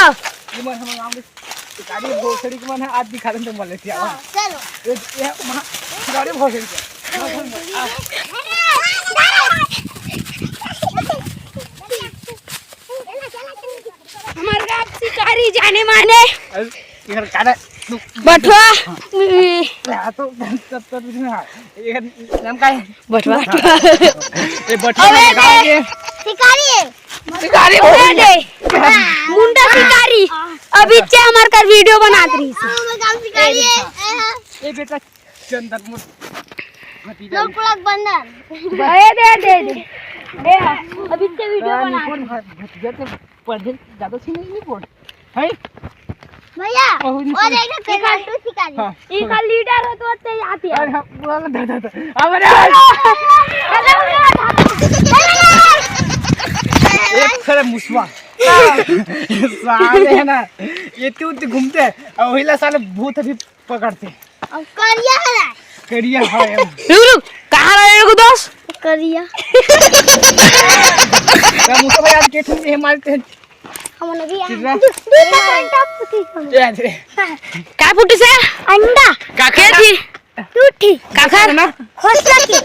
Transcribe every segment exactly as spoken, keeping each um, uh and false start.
ये मन हमर गाँव के शिकारी भोसड़ी के मन है, आज दिखा देन तो मले क्या। हाँ, चलो। ये, ये मन शिकारी भोसड़ी के। हमर गाँव शिकारी जाने माने। अरे, इधर काटा। बटुआ। या तो तब तब इसमें हाँ। ये नाम का है? बटुआ। ये बटुआ अबे नाम का है? शिकारी है। शिकारी अरे बोल। दे। मुंडा शिकारी। अभी चे हमार कर वीडियो बनात रही। हाँ, मैं काम शिकारी है। ये बेटा चंदन मुंडा। भतीजा। लोग पुलक बंधन। अरे दे, दे, दे। दे, अभी चे वीडियो हाँ, बना। निपुण भ-, भतीजा तो पढ़े ज्यादा अच्छी नहीं, निपुण। है? भैया, और निपुण। और एक पेलांटू शिकारी। हाँ। ई का लीडर हो तो ते आती है। अरे हाँ, बोला ना, धा, धा, धा। अब अरे, अरे, अरे, अरे, एक सारे मुसवा। साले है ना, ये तू, तू घूमते हैं, और वही ला साले भूत अभी पकड़ते। अब करिया है ना? करिया है अब। रुक, रुक, कहाँ रहे हो दोस्त? करिया। तो मुसवा भाई आज के ठुमके मारते हैं। हम लोग भी यहाँ कितना? दू, दू का अंडा फूटी हम। ये दे। का फूटी से? अंडा। का के थी? टूटी। का खा ना? खोसला की।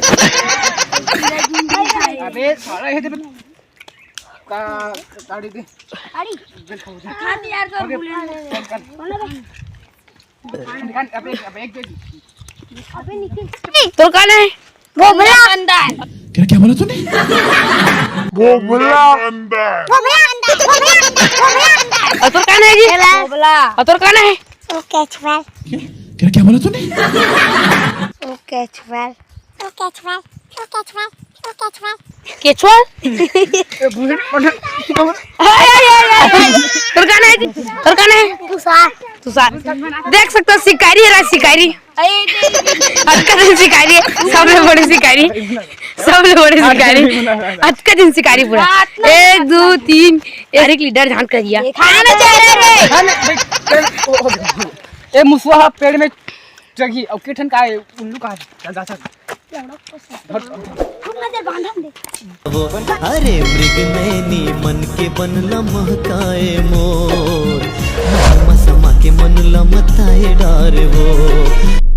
अबे साला ये दे। का गाड़ी दे। अरे। बेल खाओ जा। खा दे यार तो अबे। बुलेट। निकाल, अबे, अबे एक दे दी। अबे निकल। तोर का नाम है? भोभला। क्या, क्या बोला तूने? भोभला। भोभला अंडा, भोभला अंडा, भोभला अंडा। अतुर का नाम है जी? भोभला। अतुर का नाम है? ओ कैचवाल। क्या, क्या बोला तूने? ओ कैचवाल। ओ कैचवाल। ओ कैचवाल। ओ कैचवाल। केचुआ? ए, बुढ़े, बुढ़े। हाय, हाय, हाय, हाय, हाय। तोर का नाम है? तोर का नाम है? तुषार। तुषार। देख सकते हो, शिकारी है, शिकारी। आज का दिन शिकारी है, सबसे बड़ी शिकारी, सबसे बड़ी शिकारी। आज का दिन शिकारी पूरा। एक, दो, तीन, हर एक लीडर झांक कर दिया। खाना चाह रहे रे। ए मुसवा, पेड़ में चघी, अउ किठन का है, उल्लू का है। चल, जा, चल। अरे मृग नैनी मन के बनला महकाए मोर, मनमा समा के मन ला मताए डारे वो।